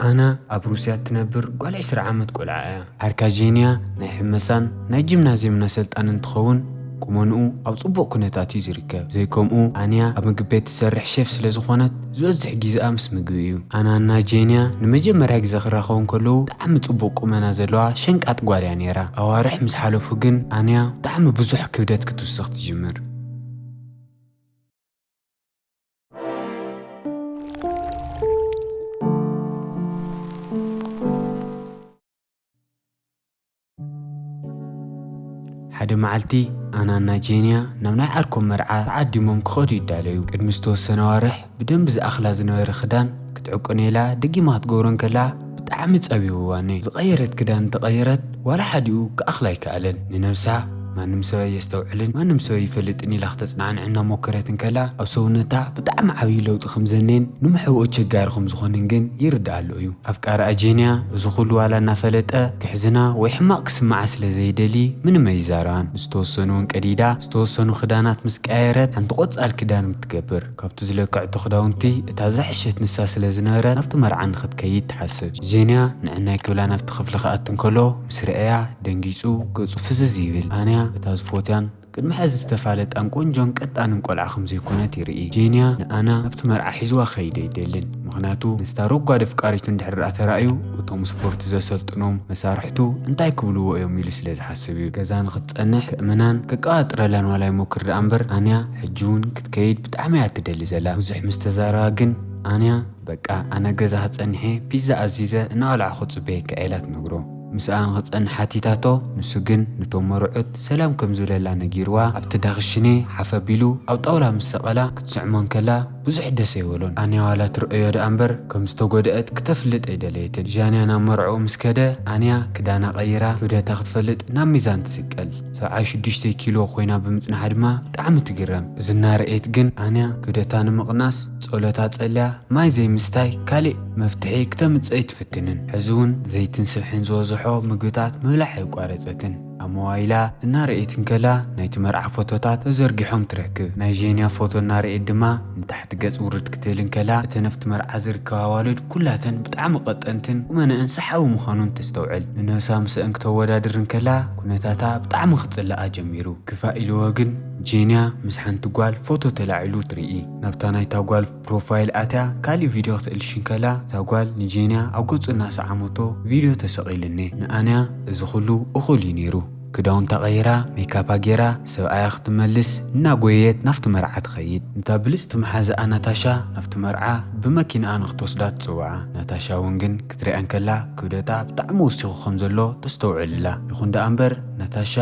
ኣና ኣብ ሩስያ እትነብር ጓል ዕስራ ዓመት ቆልዓ እያ። ዓርካ ጄንያ ናይ ሕመሳን ናይ ጂምናዝየምን ኣሰልጣኒ እንትኸውን፣ ቁመንኡ ኣብ ጽቡቕ ኩነታት እዩ ዝርከብ። ዘይከምኡ ኣንያ ኣብ ምግቢ ቤት ትሰርሕ ሼፍ ስለ ዝኾነት፣ ዝበዝሕ ግዜኣ ምስ ምግቢ እዩ። ኣናና ጄንያ ንመጀመርያ ግዜ ክራኸቡ እንከለዉ፣ ብጣዕሚ ጽቡቕ ቁመና ዘለዋ ሸንቃጥ ጓል እያ ነይራ። ኣዋርሕ ምስ ሓለፉ ግን፣ ኣንያ ብጣዕሚ ብዙሕ ክብደት ክትውስኽ ትጅምር። ሓደ መዓልቲ፣ ኣናና ጄንያ ናብ ናይ ዓርኮም መርዓ ተዓዲሞም ክኸዱ ይዳለዩ። ቅድሚ ዝተወሰነ ኣዋርሕ፣ ብደንቢ ዝኣኽላ ዝነበረ ክዳን ክትዕቁን ኢላ ደጊማ ክትገብሮ እንከላ፣ ብጣዕሚ ጸቢብዋ እኒሀ። ዝቐየረት ክዳን እንተቐየረት፣ ዋላ ሓዲኡ ክኣኽላ ኣይከኣለን። ንነብሳ፣ ማንም ሰብ ኣየስተውዕልን፣ ማንም ሰብ ኣይፈልጥን ኢላ ክተጽናዕንዕ እናሞከረት እንከላ፣ ኣብ ሰውነታ ብጣዕሚ ዓብዪ ለውጢ ከም ዘኔን ንምሕብኦ ኣቸጋሪ ከም ዝኾንን ግን ይርድኣሉ እዩ። ኣፍቃሪኣ ጄንያ እዚ ኩሉ ዋላ እናፈለጠ፣ ክሕዝና ወይ ሕማቕ ክስምዓ ስለ ዘይደሊ፣ ምንም ኣይዛረባን። ዝተወሰኑ እውን ቀዲዳ፣ ዝተወሰኑ ክዳናት ምስ ቀያየረት፣ ሓንቲ ቆጻል ክዳን እውን ትገብር። ካብቲ ዝለክዐቶ ክዳውንቲ፣ እታ ዝሐሸት ንሳ ስለ ዝነበረት፣ ናብቲ መርዓ ንኽትከይድ ትሓስብ። ጄንያ ንዕናይ ክብላ ናብቲ ክፍሊ ክኣቱ እንከሎ፣ ምስ ረኣያ ደንጊጹ ገጹ ፍዝዝ ይብል። ኣንያ እታ ዝፎትያን ቅድሚ ሕዚ ዝተፋለጣን ቆንጆን ቀጣንን ቆልዓ ከም ዘይኮነት ይርኢ። ጄንያ ንኣና ናብቲ መርዓ ሒዝዋ ክኸይድ ኣይደልን። ምኽንያቱ፣ ምስታ ረጓድ ኣፍቃሪቱ እንድሕር ደኣ ተራእዩ፣ እቶም ስፖርት ዘሰልጥኖም መሳርሕቱ እንታይ ክብልዎ እዮም ኢሉ ስለ ዝሓስብ እዩ። ገዛ ንኽትጸንሕ ክእምናን ከቀባጥረላን ዋላ ይሞክር ደኣ እምበር፣ ኣንያ ሕጂ እውን ክትከይድ ብጣዕሚ እያ ትደሊ ዘላ። ብዙሕ ምስ ተዛረባ ግን፣ ኣንያ በቃ፣ ኣነ ገዛ ክጸንሕ እየ፣ ፒዛ ኣዚዘ እናበላዕኹ ክጽበየካ እየ ኢላ ትነግሮ። ምስኣ ንኽጸንሕ ሓቲታቶ፣ ንሱ ግን ነቶም መርዑት ሰላም ከም ዝብለላ ነጊርዋ፣ ኣብቲ ዳኽሽኔ ሓፍ ኣቢሉ ኣብ ጣውላ ምስ ሰቐላ ክትስዕሞ እንከላ ብዙሕ ደስ ኣይበሎን። ኣንያ ዋላ ትርእዮ ደኣ እምበር፣ ከም ዝተጎድአት ክተፍልጥ ኣይደለየትን። ጃንያ ናብ መርዕኡ ምስ ከደ፣ ኣንያ ክዳና ቀይራ ክብደታ ክትፈልጥ ናብ ሚዛን ትስቀል። ሰብዓን ሽዱሽተ ኪሎ ኮይና ብምጽንሓ ድማ ብጣዕሚ ትግረም። እዚ እናረኣየት ግን ኣንያ ክብደታ ንምቕናስ ጸሎታ ጸልያ ማይ ዘይምስታይ ካሊእ መፍትሒ ክተምጽእ ኣይትፍትንን። ሕዚ እውን ዘይትን ስብሕን ዝበዝሖ ምግብታት ምብላዕ ኣይቋረጸትን። ኣብ ሞባይላ እናረኣየት እንከላ ናይቲ መርዓ ፎቶታት ተዘርጊሖም ትረክብ። ናይ ጄንያ ፎቶ እናረኣየት ድማ ንታሕቲ ገጽ ውርድ ክትብል እንከላ እተን ኣብቲ መርዓ ዝርከባ ኣዋልድ ኩላተን ብጣዕሚ ቀጠንትን ቁመነአን ሰሓቢ ምዃኑን ተስተውዕል። ንነብሳ ምስአን ክተወዳድር እንከላ ኩነታታ ብጣዕሚ ክጽልኣ ጀሚሩ። ክፋእ ኢልዎ ግን ጄንያ ምስ ሓንቲ ጓል ፎቶ ተላዒሉ ትርኢ። ናብታ ናይታ ጓል ፕሮፋይል ኣትያ ካሊእ ቪድዮ ክትእልሽ እንከላ፣ እታ ጓል ንጄንያ ኣብ ገጹ እናሰዓመቶ፣ "ቪድዮ ተሰቒሉኒ። ንኣንያ እዚ ኩሉ እኹል እዩ ነይሩ። ክዳውንታ ቀይራ፣ ሜካፓ ገይራ፣ ሰብኣያ ክትመልስ እናጎየየት ናብቲ መርዓ ትኸይድ። ነታ ብልጽቲ መሓዛኣ ናታሻ ናብቲ መርዓ ብመኪናኣ ንክትወስዳ ትጽውዓ። ናታሻ እውን ግን ክትሪኣ እንከላ ክብደታ ብጣዕሚ ወሲኹ ከም ዘሎ ተስተውዕልላ። ይኹን ደኣ እምበር ናታሻ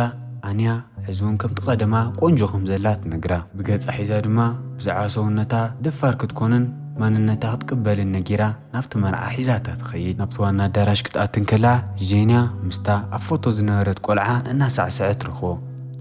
ኣንያ ሕዚ እውን ከምቲ ቀደማ ቆንጆ ከም ዘላ ትነግራ። ብገጻ ሒዛ ድማ ብዛዕባ ሰውነታ ደፋር ክትኮንን ማንነታ ክትቅበልን ነጊራ ናብቲ መርዓ ሒዛታ ትኸይድ። ናብቲ ዋና ኣዳራሽ ክትኣቲ እንከላ ጄንያ ምስታ ኣብ ፎቶ ዝነበረት ቆልዓ እናሳዕሰዐት ትረኽቦ።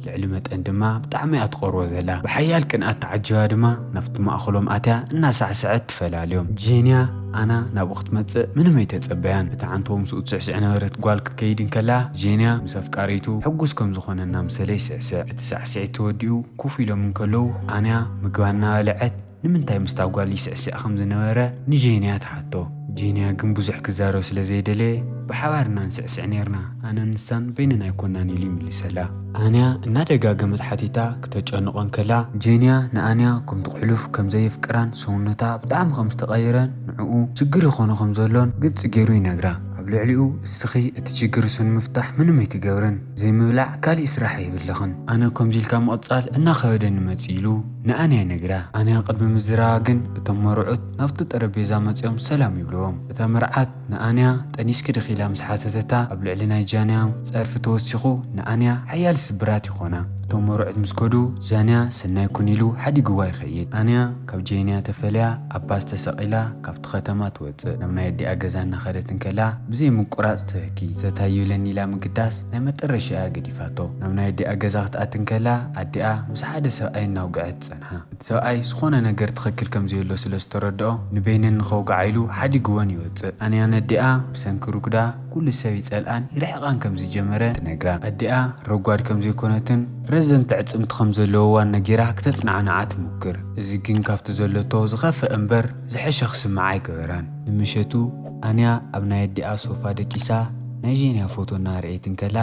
ልዕሊ መጠን ድማ ብጣዕሚ እያ ትቐርቦ ዘላ። ብሓያል ቅንኣት ተዓጂባ ድማ ናብቲ ማእኸሎም ኣትያ እናሳዕሰዐት ትፈላልዮም። ጄንያ ኣና ናብኡ ክትመጽእ ምንም ኣይተጸበያን። እታ ዓንተቦ ምስኡ ትስዕስዕ ነበረት ጓል ክትከይድ እንከላ ጄንያ ምስ ኣፍቃሪቱ ሕጉስ ከም ዝኾነ እናምሰለ ይስዕስዕ። እቲ ሳዕስዒት ተወዲኡ ኮፍ ኢሎም እንከለዉ ኣንያ ምግባ እናበልዐት ንምንታይ ምስታ ጓል ይስዕስዕ ከም ዝነበረ ንጄንያ ትሓቶ። ጄንያ ግን ብዙሕ ክዛረብ ስለ ዘይደለየ፣ "ብሓባር ኢና ንስዕስዕ ኔርና፣ ኣነን ንሳን በይንና ኣይኮናን" ኢሉ ይምልሰላ። ኣንያ እናደጋገመት ሓቲታ ክተጨንቖ እንከላ፣ ጄንያ ንኣንያ ከምቲ ሕሉፍ ከም ዘየፍቅራን ሰውነታ ብጣዕሚ ከም ዝተቐየረን ንዕኡ ሽግር ይኾኖ ከም ዘሎን ግልጺ ገይሩ ይነግራ። ኣብ ልዕሊኡ፣ "እስኺ እቲ ሽግር እሱ ንምፍታሕ ምንም ኣይትገብርን፣ ዘይምብላዕ ካሊእ ስራሕ የብልኽን። ኣነ ከምዚ ኢልካ ምቕጻል እናኸበደኒ መጺኡ" ኢሉ ንኣንያ ይነግራ። ኣንያ ቅድሚ ምዝራባ ግን እቶም መርዑት ናብቲ ጠረጴዛ መጺኦም ሰላም ይብልዎም። እታ መርዓት ንኣንያ "ጠኒስኪ ዲኺ?" ኢላ ምስ ሓተተታ፣ ኣብ ልዕሊ ናይ ጃንያ ጸርፊ ተወሲኹ ንኣንያ ሓያል ስብራት ይኾና። እቶም መርዑት ምስ ከዱ ጃንያ ሰናይ ኩን ኢሉ ሓዲግዋ ይኸይድ። ኣንያ ካብ ጄንያ ተፈልያ ኣብ ባስ ተሰቒላ ካብቲ ከተማ ትወጽእ። ናብ ናይ ኣዲኣ ገዛ እናኸደት እንከላ ብዘይ ምቁራጽ ትበኪ። ሰታይ ይብለኒ ኢላ ምግዳስ ናይ መጠረሻ እያ ገዲፋቶ። ናብ ናይ ኣዲኣ ገዛ ክትኣቲ እንከላ ኣዲኣ ምስ ሓደ ሰብኣይ እናውግዐት ትጸንሓ። እቲ ሰብኣይ ዝኾነ ነገር ትኽክል ከም ዘየሎ ስለ ዝተረድኦ ንበይነን ንኸውግዓ ኢሉ ሓዲግወን ይወጽእ። ኣንያ ነዲኣ ብሰንኪ ሩግዳ ኩሉ ሰብ ይጸልኣን ይርሕቓን ከም ዝጀመረ ትነግራ። ኣዲኣ ረጓድ ከም ዘይኮነትን ረዘንቲ ኣዕጽምቲ ከም ዘለውዋን ነጊራ ክተጽናዕንዓ ትሞክር። እዚ ግን ካብቲ ዘለቶ ዝኸፍእ እምበር ዝሐሸ ክስምዓ ኣይገበራን። ንምሸቱ ኣንያ ኣብ ናይ ኣዲኣ ሶፋ ደቂሳ ናይ ጄንያ ፎቶ እናረኣየት እንከላ፣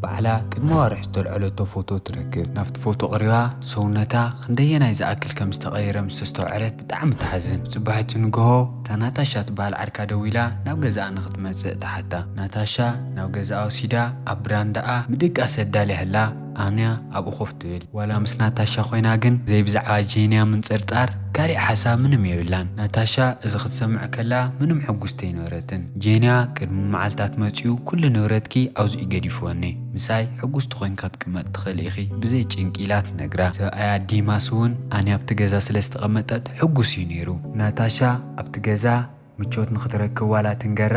ባዕላ ቅድሚ ኣዋርሕ ዝተልዐለቶ ፎቶ ትረክብ። ናብቲ ፎቶ ቀሪባ ሰውነታ ክንደየናይ ዝኣክል ከም ዝተቐየረ ምስ ኣስተውዐለት ብጣዕሚ ትሓዝን። ብጽባሒቲ ንግሆ እታ ናታሻ ትበሃል ዓርካ ደዊላ ናብ ገዛኣ ንኽትመጽእ ትሓታ። ናታሻ ናብ ገዛኣ ወሲዳ ኣብ ብራንዳኣ ምድቃስ ኣዳልያ ህላ ኣንያ ኣብኡ ኮፍ ትብል። ዋላ ምስ ናታሻ ኮይና ግን ዘይብዛዕባ ጄንያ ምንጽርጻር ካሊእ ሓሳብ ምንም የብላን። ናታሻ እዚ ክትሰምዕ ከላ ምንም ሕጉስቲ ኣይነበረትን። ጄንያ ቅድሚ መዓልታት መጺኡ ኩሉ ንብረትኪ ኣብዚኡ ገዲፍወኒ፣ ምሳይ ሕጉስቲ ኮይንካ ክትቅመጥ ትኽእል ኢኺ ብዘይ ጭንቂ ኢላ ትነግራ። ሰብኣያ ዲማስ እውን ኣንያ ኣብቲ ገዛ ስለ ዝተቐመጠት ሕጉስ እዩ ነይሩ። ናታሻ ኣብቲ ገዛ ምቾት ንኽትረክብ ዋላ ትንገራ፣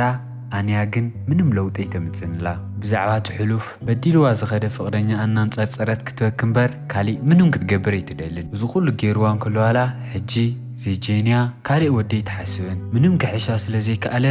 ኣንያ ግን ምንም ለውጢ ኣይተምጽእንላ። ብዛዕባ እቲ ሕሉፍ በዲልዋ ዝኸደ ፍቕረኛኣ እናንጸርጸረት ክትበኪ እምበር ካሊእ ምንም ክትገብር ኣይትደልን። እዚ ኩሉ ገይርዋ እንከሎ ዋላ ሕጂ ዘይጄንያ ካሊእ ወዲ ኣይትሓስብን። ምንም ክሕሻ ስለ ዘይከኣለ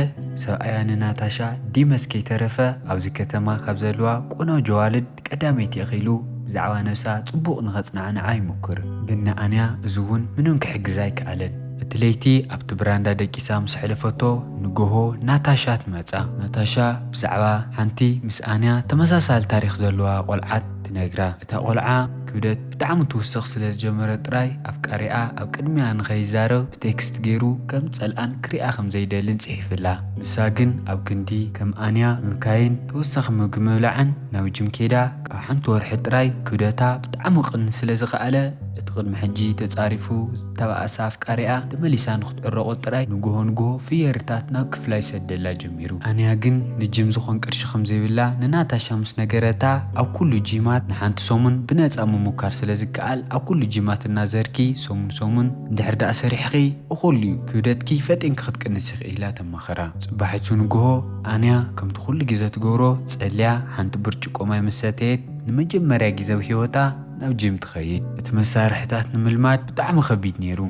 ሰብኣያ ንናታሻ ዲመስ ከይተረፈ ኣብዚ ከተማ ካብ ዘለዋ ቆናጆ ኣዋልድ ቀዳመይቲ ኢኺ ኢሉ ብዛዕባ ነብሳ ጽቡቕ ንኸጽናዕንዓ ይሙክር። ግን ንኣንያ እዚ እውን ምንም ክሕግዛ ኣይከኣለን። እቲ ለይቲ ኣብቲ ብራንዳ ደቂሳ ምስ ኣሕለፈቶ ንጎሆ ናታሻ ትመጻ። ናታሻ ብዛዕባ ሓንቲ ምስ ኣንያ ተመሳሳሊ ታሪኽ ዘለዋ ቆልዓ ትነግራ። እታ ቆልዓ ክብደት ብጣዕሚ ትውስኽ ስለ ዝጀመረት ጥራይ ኣፍቃሪኣ ኣብ ቅድሚኣ ንኸይዛረብ ብቴክስት ገይሩ ከም ጸልኣን ክሪኣ ከም ዘይደልን ጽሒፍላ። ንሳ ግን ኣብ ክንዲ ከም ኣንያ ምብካይን ተወሳኺ ምግቢ ምብላዕን ናብ ጅም ከይዳ ካብ ሓንቲ ወርሒ ጥራይ ክብደታ ብጣዕሚ ክቕንስ ስለ ዝኸኣለ እቲ ቅድሚ ሕጂ ተጻሪፉ ዝተባእሰ ኣፍቃሪኣ ተመሊሳ ንኽትዕረቖ ጥራይ ንግሆ ንግሆ ፍየርታት ናብ ክፍላ ይሰደላ ጀሚሩ። ኣንያ ግን ንጅም ዝኾን ቅርሺ ከም ዘይብላ ንናታሻ ምስ ነገረታ ኣብ ኩሉ ጂማት ንሓንቲ ሰሙን ብነጻ ምሙካር ስለ ዝከኣል ኣብ ኩሉ ጂማት እናዘርኪ ሰሙን ሰሙን እንድሕር ደኣ ሰሪሕኺ እኹል እዩ ክብደትኪ ፈጢንኪ ክትቅንሲ ኢኺ ኢላ ተማኸራ። ጽባሒቱ ንግሆ ኣንያ ከምቲ ኩሉ ግዜ ትገብሮ ጸልያ ሓንቲ ብርጭቆ ማይ ምስ ሰተየት ንመጀመርያ ግዜ ኣብ ህይወታ ናብ ጂም ትኸይድ። እቲ መሳርሕታት ንምልማድ ብጣዕሚ ከቢድ ነይሩ።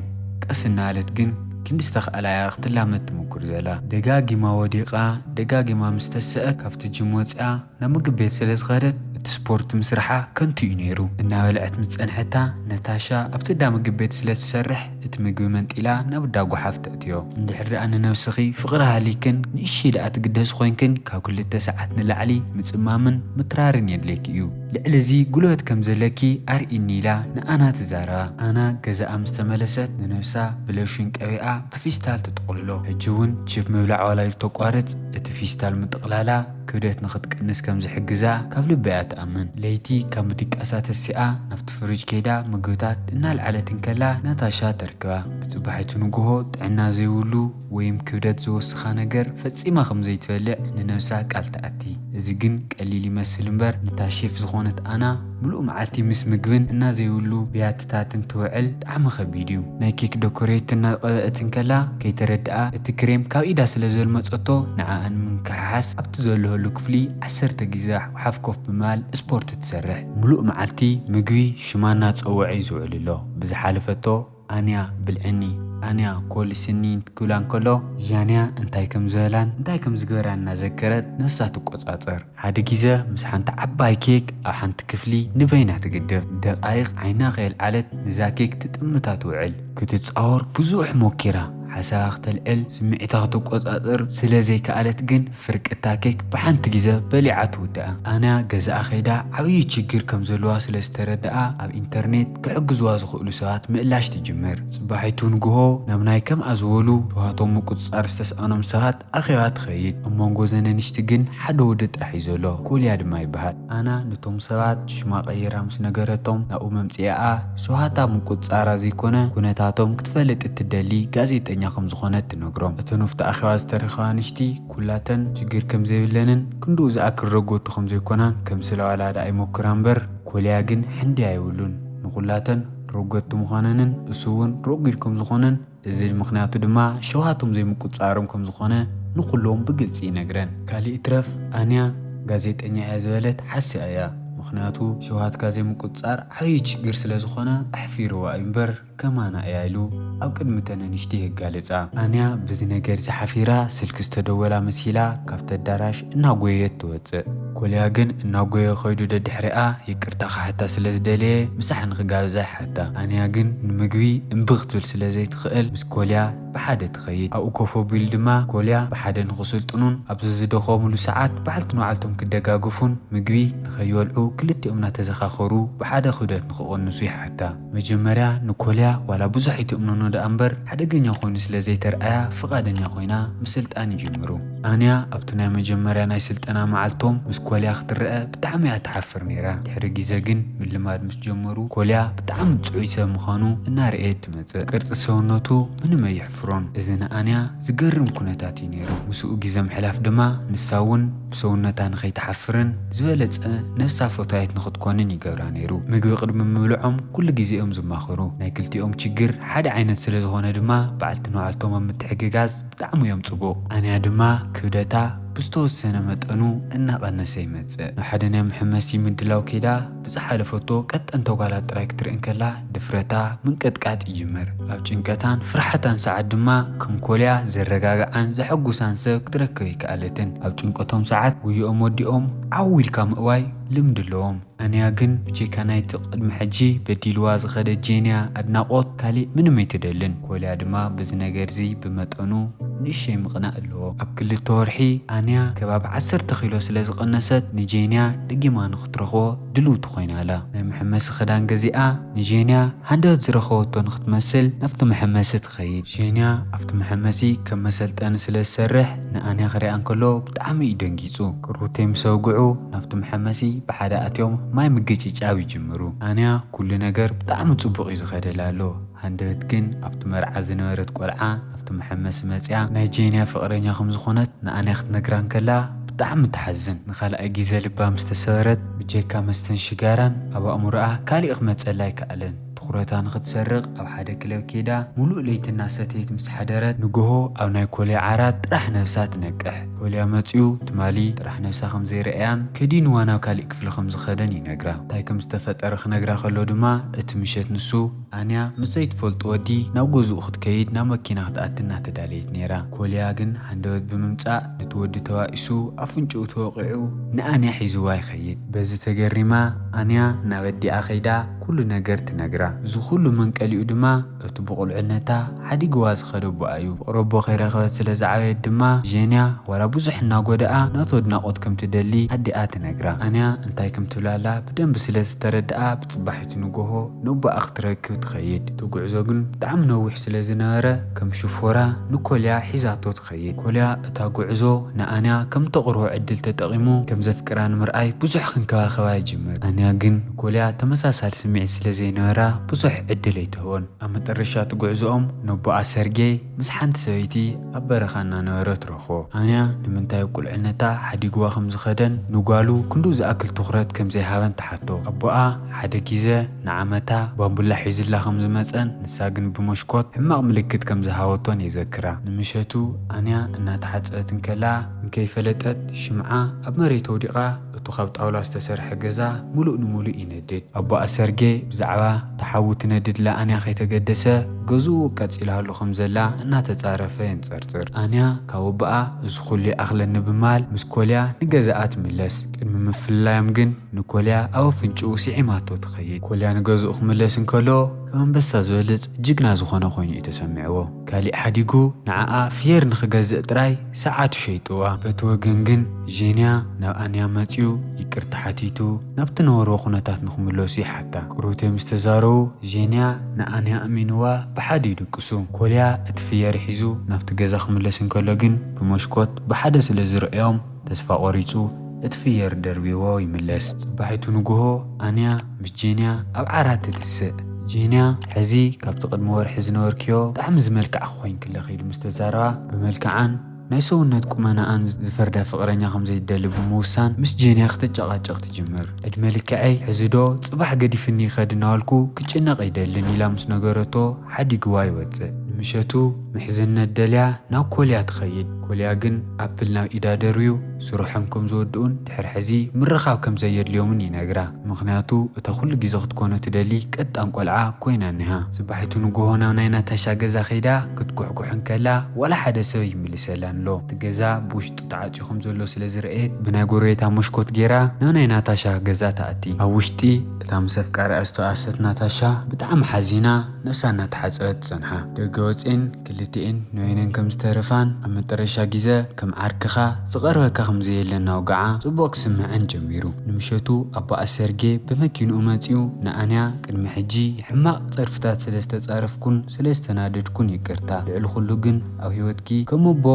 ቀስ እናበለት ግን ክንዲ ዝተኽኣላ እያ ክትላመድ ትምኩር ዘላ። ደጋጊማ ወዲቓ ደጋጊማ ምስ ተሰአት ካብቲ ጂም ወፂኣ ናብ ምግቢ ቤት ስለ ዝኸደት እቲ ስፖርት ምስርሓ ከንቱ እዩ ነይሩ። እናበልዐት ምስ ጸንሐታ ነታሻ ኣብቲ እንዳ ምግቢ ቤት ስለ ትሰርሕ እቲ ምግቢ መንጢላ ናብ እንዳ ጓሓፍ ተእትዮ። እንድሕር ደኣ ንነብስኺ ፍቕሪ ሃልይክን ንእሽተይ ደኣ ትግደሲ ኮይንክን ካብ ክልተ ሰዓት ንላዕሊ ምጽማምን ምትራርን የድልየኪ እዩ። ልዕሊ እዚ ጉልበት ከም ዘለኪ ኣርእይኒ ኢላ ንኣና ትዛረባ። ኣና ገዛኣ ምስ ተመለሰት ንነብሳ ብሎሽን ቀቢኣ ብፊስታል ትጥቕልሎ። ሕጂ እውን ቺፕ ምብላዕ ዋላ ኢልተቋርጽ እቲ ፊስታል ምጥቕላላ ክብደት ንኽትቅንስ ከም ዝሕግዛ ካብ ልባ እያ ትኣምን። ለይቲ ካብ ምድቃሳ ተሲኣ ናብቲ ፍሪጅ ከይዳ ምግብታት እናልዓለት እንከላ ናታሻ ተርክባ። ብጽባሒቱ ንግሆ ጥዕና ዘይብሉ ወይም ክብደት ዝወስኻ ነገር ፈጺማ ከም ዘይትበልዕ ንነብሳ ቃል ትኣቲ። እዚ ግን ቀሊል ይመስል እምበር ንታ ሼፍ ዝኾነት ኣና ምሉእ መዓልቲ ምስ ምግብን እና ዘይብሉ ብያትታትን ትውዕል ጣዕሚ ከቢድ እዩ። ናይ ኬክ ደኮሬት እናቐበአት እንከላ ከይተረድኣ እቲ ክሬም ካብ ኢዳ ስለ ዘልመጸቶ ንዓኣ ንምክሕሓስ ኣብቲ ዘለህሉ ክፍሊ ዓሰርተ ግዜ ሓፍ ኮፍ ብምባል ስፖርት ትሰርሕ። ምሉእ መዓልቲ ምግቢ ሽማ እናጸውዐ እዩ ዝውዕል ኣሎ። ብዝሓለፈቶ ኣንያ ብልዕኒ፣ ኣንያ ኮልስኒ ክብላ እንከሎ ዣንያ እንታይ ከም ዝበላን እንታይ ከም ዝገበራን እናዘከረት ነብሳ ትቆጻጸር። ሓደ ግዜ ምስ ሓንቲ ዓባይ ኬክ ኣብ ሓንቲ ክፍሊ ንበይና ትግደፍ። ደቓይቕ ዓይና ከየልዓለት ንዛ ኬክ ትጥምታ ትውዕል። ክትጻወር ብዙሕ ሞኪራ። ሓሳባ ክተልዕል ስምዒታ ክትቆጻጸር ስለ ዘይከኣለት ግን ፍርቂ እታ ኬክ ብሓንቲ ግዜ በሊዓ ትውድኣ። ኣና ገዛኣ ከይዳ ዓብዪ ችግር ከም ዘለዋ ስለ ዝተረድኣ ኣብ ኢንተርኔት ክሕግዝዋ ዝኽእሉ ሰባት ምእላሽ ትጅምር። ጽባሒቱ ንግሆ ናብ ናይ ከምኣ ዝበሉ ሸውሃቶም ምቁጽጻር ዝተስኣኖም ሰባት ኣኼባ ትኸይድ። ኣብ መንጎ ዘን ኣንሽቲ ግን ሓደ ወዲ ጥራሕ እዩ ዘሎ፣ ኮልያ ድማ ይበሃል። ኣና ነቶም ሰባት ሽማ ቀይራ ምስ ነገረቶም ናብኡ መምጽኢኣ ሸውሃታ ምቁጽጻራ ዘይኮነ ኩነታቶም ክትፈልጥ እትደሊ ጋዜጠኛ ከም ዝኾነት ትነግሮም። እተን ኣብቲ ኣኼባ ዝተረኸባ ኣንሽቲ ኩላተን ችግር ከም ዘይብለንን ክንድኡ ዝኣክል ረጎቲ ከም ዘይኮናን ከም ስለዋላ ደኣ ይሞክራ እምበር ኮልያ ግን ሕንዲ ኣይብሉን። ንኹላተን ረጎቲ ምዃነንን እሱ እውን ረጒድ ከም ዝኾነን እዚ ምኽንያቱ ድማ ሸውሃቶም ዘይምቁጽጻሮም ከም ዝኾነ ንኹሎም ብግልጺ ይነግረን። ካልእ ይትረፍ ኣንያ ጋዜጠኛ እያ ዝበለት ሓሲኣ እያ። ምኽንያቱ ሸውሃትካ ዘይምቁጽጻር ዓብዪ ችግር ስለ ዝኾነ ኣሕፊርዋ እዩ እምበር ከማና እያ ኢሉ ኣብ ቅድሚ ተን ኣንሽቲ የጋልጻ። ኣንያ ብዚ ነገር እዚ ሓፊራ ስልኪ ዝተደወላ መሲላ ካብቲ ኣዳራሽ እናጎየት ትወጽእ። ኮልያ ግን እናጎየ ከይዱ ደድሕሪኣ ይቅርታ ክሓታ ስለ ዝደለየ ምሳሕ ንክጋብዛ ይሓታ። ኣንያ ግን ንምግቢ እምቢ ክትብል ስለ ዘይትኽእል ምስ ኮልያ ብሓደ ትኸይድ። ኣብኡ ኮፍ ኣቢሉ ድማ ኮልያ ብሓደ ንክስልጥኑን ኣብዚ ዝደኸሙሉ ሰዓት በዓልቲ ንባዕልቶም ክደጋገፉን ምግቢ ንኸይበልዑ ክልቲኦም እናተዘኻኸሩ ብሓደ ክብደት ንክቕንሱ ይሓታ። መጀመርያ ንኮልያ ዋላ ብዙሕ ኣይትእምኖ ደኣ እምበር ሓደገኛ ኮይኑ ስለ ዘይተርኣያ ፍቓደኛ ኮይና ምስልጣን ይጅምሩ። ኣንያ ኣብቲ ናይ መጀመርያ ናይ ስልጠና መዓልቶም ምስ ኮልያ ክትረአ ብጣዕሚ እያ ትሓፍር ነይራ። ድሕሪ ግዜ ግን ምልማድ ምስ ጀመሩ ኮልያ ብጣዕሚ ጽዑይ ሰብ ምዃኑ እናረኣየት ትመጽእ። ቅርጺ ሰውነቱ ምንም ኣየሕፍሮን። እዚ ንኣንያ ዝገርም ኩነታት እዩ ነይሩ። ምስኡ ግዜ ምሕላፍ ድማ ንሳ እውን ብሰውነታ ንኸይትሓፍርን ዝበለጸ ነብሳ ፈታዊት ንኽትኮንን ይገብራ ነይሩ። ምግቢ ቅድሚ ምብልዖም ኩሉ ግዜ እዮም ዝማኸሩ። ናይ ክልቲኦም ችግር ሓደ ዓይነት ስለ ዝኾነ ድማ በዓልቲ ንባዕልቶም ኣብ ምትሕግጋዝ ብጣዕሚ እዮም ጽቡቕ። ኣንያ ድማ ክብደታ ብዝተወሰነ መጠኑ እናቐነሰ ይመጽእ። ናብ ሓደ ናይ መሐመሲ ምድላው ከይዳ ብዝሓለፈቶ ቀጠንቲ ጓላት ጥራይ ክትርኢ እንከላ ድፍረታ ምንቅጥቃጥ ይጅምር። ኣብ ጭንቀታን ፍርሓታን ሰዓት ድማ ከም ኮልያ ዘረጋግዓን ዘሐጉሳን ሰብ ክትረክብ ኣይከኣለትን። ኣብ ጭንቀቶም ሰዓት ጉይኦም ወዲኦም ዓው ኢልካ ምእዋይ ልምዲ ኣለዎም። ኣንያ ግን ብጀካ ናይቲ ቅድሚ ሕጂ በዲልዋ ዝኸደ ጄንያ ኣድናቖት ካሊእ ምንም ኣይትደልን። ኮልያ ድማ በዚ ነገር እዚ ብመጠኑ ንእሸይ ምቕናእ ኣለዎ። ኣብ ክልተ ወርሒ ኣንያ ከባቢ ዓሰርተ ኪሎ ስለ ዝቐነሰት ንጄንያ ደጊማ ንክትረኽቦ ድልውቲ ኮይና ኣላ። ናይ መሐመሲ ክዳን ገዚኣ ንጄንያ ሃንደበት ዝረኸበቶ ንክትመስል ናብቲ መሐመሲ ትኸይድ። ጄንያ ኣብቲ መሐመሲ ከም መሰልጠኒ ስለ ዝሰርሕ ንኣንያ ክሪኣ እንከሎ ብጣዕሚ እዩ ደንጊጹ። ቅሩተይ ምስ ኣውግዑ ናብቲ መሐመሲ ብሓደ ኣትዮም ማይ ምግጭጫብ ይጅምሩ። ኣንያ ኩሉ ነገር ብጣዕሚ ጽቡቕ እዩ ዝኸደላ ኣሎ። ሃንደበት ግን ኣብቲ መርዓ ዝነበረት ቆልዓ ኣብቲ መሐመሲ መጽያ ናይ ጄንያ ፍቕረኛ ከም ዝኾነት ንኣንያ ክትነግራ እንከላ ብጣዕሚ ትሓዝን። ንኻልኣይ ግዜ ልባ ምስ ተሰበረት ብጀካ መስተን ሽጋራን ኣብ ኣእምሮኣ ካሊእ ክመጸላ ኣይከኣለን። ትኹረታ ንኽትሰርቕ ኣብ ሓደ ክለብ ከይዳ ሙሉእ ለይቲ እናሰተየት ምስ ሓደረት ንግሆ ኣብ ናይ ኮልያ ዓራት ጥራሕ ነብሳ ትነቅሕ። ኮልያ መጽዩ ትማሊ ጥራሕ ነብሳ ከም ዘይረኣያን ከዲንዋ ናብ ካሊእ ክፍሊ ከም ዝኸደን ይነግራ። እንታይ ከም ዝተፈጠረ ክነግራ ከሎ ድማ እቲ ምሸት ንሱ ኣንያ ምስ ዘይትፈልጦ ወዲ ናብ ገዝኡ ክትከይድ ናብ መኪና ክትኣቲ እናተዳለየት ነይራ። ኮልያ ግን ሃንደበት ብምምጻእ ነቲ ወዲ ተባኢሱ ኣፍንጭኡ ተወቒዑ ንኣንያ ሒዝዋ ይኸይድ። በዚ ተገሪማ ኣንያ ናብ ኣዲኣ ከይዳ ኩሉ ነገር ትነግራ። እዚ ኩሉ መንቀሊኡ ድማ እቲ ብቑልዕነታ ሓዲግዋ ዝኸደ ኣቦኣ እዩ። ፍቕሪ ኣቦ ከይረኸበት ስለ ዝዓበየት ድማ ጄንያ ዋላ ብዙሕ እናጎደኣ ናቱ ኣድናቖት ከም ትደሊ ኣዲኣ ትነግራ። ኣንያ እንታይ ከም ትብላላ ብደንቢ ስለ ዝተረድኣ ብጽባሒቲ ንግሆ ንኣቦኣ ክትረክብ ትኸይድ። እቲ ጉዕዞ ግን ብጣዕሚ ነዊሕ ስለ ዝነበረ ከም ሽፎራ ንኮልያ ሒዛቶ ትኸይድ። ኮልያ እታ ጉዕዞ ንኣንያ ከም ተቕርቦ ዕድል ተጠቒሙ ከም ዘፍቅራ ንምርኣይ ብዙሕ ክንከባኸባ ይጅምር። ኣንያ ግን ንኮልያ ተመሳሳሊ ስምዒት ስለ ዘይነበራ ብዙሕ ዕድል ኣይትህቦን። ኣብ መጠረሻ እቲ ጉዕዞኦም ነቦኣ ሰርጌይ ምስ ሓንቲ ሰበይቲ ኣብ በረኻ እናነበረ ትረኽቦ። ኣንያ ንምንታይ ኣብ ቁልዕነታ ሓዲግዋ ከም ዝኸደን ንጓሉ ክንድኡ ዝኣክል ትኹረት ከም ዘይሃበን ትሓቶ። ኣቦኣ ሓደ ግዜ ንዓመታ ባምቡላ ሒዙላ ከም ዝመጸን ንሳ ግን ብመሽኮት ሕማቕ ምልክት ከም ዝሃበቶን የዘክራ። ንምሸቱ ኣንያ እናተሓጸበት እንከላ እንከይፈለጠት ሽምዓ ኣብ መሬት ወዲቓ እቱ ካብ ጣውላ ዝተሰርሐ ገዛ ሙሉእ ንሙሉእ ይነድድ። ኣቦኣ ሰርጌ ብዛዕባ እቲ ሓዊ ትነድድ ለኣንያ ከይተገደሰ ገዝኡ ቀጺላሉ ከም ዘላ እናተጻረፈ የንጸርጽር። ኣንያ ካብ ኣቦኣ እዚ ኩሉ ይኣኽለኒ ብምባል ምስ ኮልያ ንገዛኣ ትምለስ። ቅድሚ ምፍልላዮም ግን ንኮልያ ኣብ ኣፍንጭኡ ስዒማቶ ትኸይድ። ኮልያ ንገዝኡ ክምለስ እንከሎ ከም ኣንበሳ ዝበልጽ ጅግና ዝኾነ ኮይኑ እዩ ተሰሚዕዎ። ካሊእ ሓዲጉ ንዓኣ ፍየር ንኽገዝእ ጥራይ ሰዓቱ ሸይጥዋ። በቲ ወገን ግን ጄንያ ናብ ኣንያ መጺኡ ይቅርታ ሓቲቱ ናብቲ ነበርዎ ኩነታት ንኽምለሱ ይሓታ። ቅሩብተይ ምስ ተዛረቡ ጄንያ ንኣንያ ኣሚንዋ ብሓደ ይድቅሱ። ኮልያ እቲ ፍየር ሒዙ ናብቲ ገዛ ክምለስ እንከሎ ግን ብመስኮት ብሓደ ስለ ዝርእዮም ተስፋ ቆሪጹ እቲ ፍየር ደርቢዎ ይምለስ። ጽባሒቱ ንግሆ ኣንያ ምስ ጄንያ ኣብ ዓራት ትትስእ። ጄንያ ሕዚ ካብቲ ቅድሚ ወርሒ ዝነበርክዮ ብጣዕሚ ዝመልክዕኪ ኮይንክለኺ ኢሉ ምስ ተዛረባ ብመልክዓን ናይ ሰውነት ቁመናኣን ዝፈርዳ ፍቕረኛ ከም ዘይደሊ ብምውሳን ምስ ጄንያ ክትጨቓጨቕ ትጅምር። ዕድመ ልክዐይ ሕዚ ዶ ጽባሕ ገዲፍኒ ይኸድ እናበልኩ ክጭነቕ ኣይደልን ኢላ ምስ ነገረቶ ሓዲግዋ ይወጽእ። ንምሸቱ ምሕዝነት ደልያ ናብ ኮልያ ትኸይድ። ኮልያ ግን ኣፕል ናብ ኢዳ ደርብዩ ስርሖም ከም ዝወድኡን ድሕሪ ሕዚ ምርኻብ ከም ዘየድልዮምን ይነግራ። ምኽንያቱ እታ ኩሉ ግዜ ክትኮኖ ትደሊ ቀጣን ቆልዓ ኮይና እኒሃ። ጽባሒቱ ንግሆ ናብ ናይ ናታሻ ገዛ ከይዳ ክትጉሕጉሕ እንከላ ዋላ ሓደ ሰብ ይምልሰላን ኣሎ። እቲ ገዛ ብውሽጡ ተዓጽዩ ከም ዘሎ ስለ ዝረኣየት ብናይ ጎረቤታ መስኮት ጌራ ናብ ናይ ናታሻ ገዛ ትኣቲ። ኣብ ውሽጢ እታ ምስ ኣፍቃሪኣ ዝተዋእሰት ናታሻ ብጣዕሚ ሓዚና ነብሳ እናተሓጸበት ትጸንሓ። ደገ ወጺኤን ክልቲኤን ንበይነን ከም ዝተረፋን ኣብ መጠረሻ ግዜ ከም ዓርክኻ ዝቐርበካ ከም ዘየለ እናወግዓ ጽቡቕ ክስምዐን ጀሚሩ። ንምሸቱ ኣቦኣ ሰርጌ ብመኪንኡ መጺኡ ንኣንያ ቅድሚ ሕጂ ሕማቕ ጸርፍታት ስለ ዝተጻረፍኩን ስለ ዝተናደድኩን ይቅርታ። ልዕሊ ኩሉ ግን ኣብ ህይወትኪ ከም ኣቦ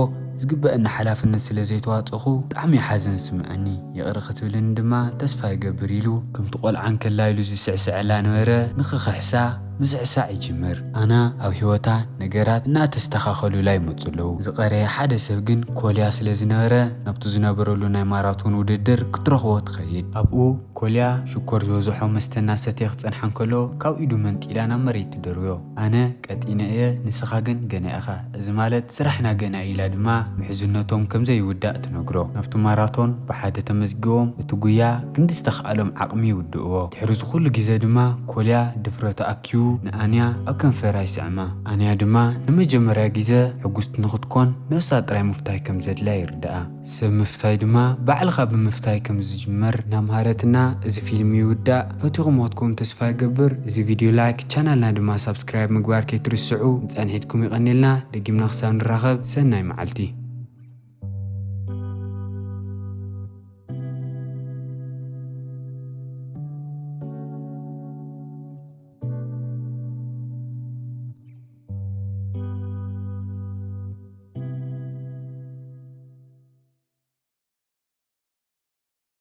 ዝግበአኒ ሓላፍነት ስለ ዘይተዋጸኹ ብጣዕሚ ይሓዝን ዝስምዐኒ። ይቕረ ክትብልኒ ድማ ተስፋ ይገብር ኢሉ ከምቲ ቆልዓ እንከላ ኢሉ ዝስዕስዐላ ነበረ ንኽኽሕሳ ምስዕሳዕ ይጅምር። ኣና ኣብ ህይወታ ነገራት እናተስተኻኸሉላ ይመጹ ኣለዉ። ዝቐረየ ሓደ ሰብ ግን ኮልያ ስለ ዝነበረ ናብቲ ዝነበረሉ ናይ ማራቶን ውድድር ክትረኽቦ ትኸይድ። ኣብኡ ኮልያ ሽኮር ዝበዝሖ መስተ እናሰተየ ክጸንሓ እንከሎ ካብ ኢዱ መንጢላ ናብ መሬት ትደርብዮ። ኣነ ቀጢነ እየ፣ ንስኻ ግን ገና ኢኻ። እዚ ማለት ስራሕና ገና እዩ ኢላ ድማ ምሕዝነቶም ከም ዘይውዳእ ትነግሮ። ናብቲ ማራቶን ብሓደ ተመዝጊቦም እቲ ጉያ ክንዲ ዝተኽኣሎም ዓቕሚ ይውድእዎ። ድሕሪ እዚ ኩሉ ግዜ ድማ ኮልያ ድፍረቱ ኣኪቡ ንኣንያ ኣብ ከንፈራ ይስዕማ። ኣንያ ድማ ንመጀመርያ ግዜ ሕጉስቲ ንኽትኮን ነብሳ ጥራይ ምፍታይ ከም ዘድልያ ይርድኣ። ሰብ ምፍታይ ድማ ባዕልኻ ብምፍታይ ከም ዝጅመር እናምሃረትና እዚ ፊልም ይውዳእ። ፈቲኹምዎ ክትኮኑ ተስፋ ይገብር። እዚ ቪድዮ ላይክ፣ ቻናልና ድማ ሳብስክራይብ ምግባር ከይትርስዑ። ንጻንሒትኩም ይቐንየልና። ደጊምና ክሳብ ንራኸብ ሰናይ መዓልቲ።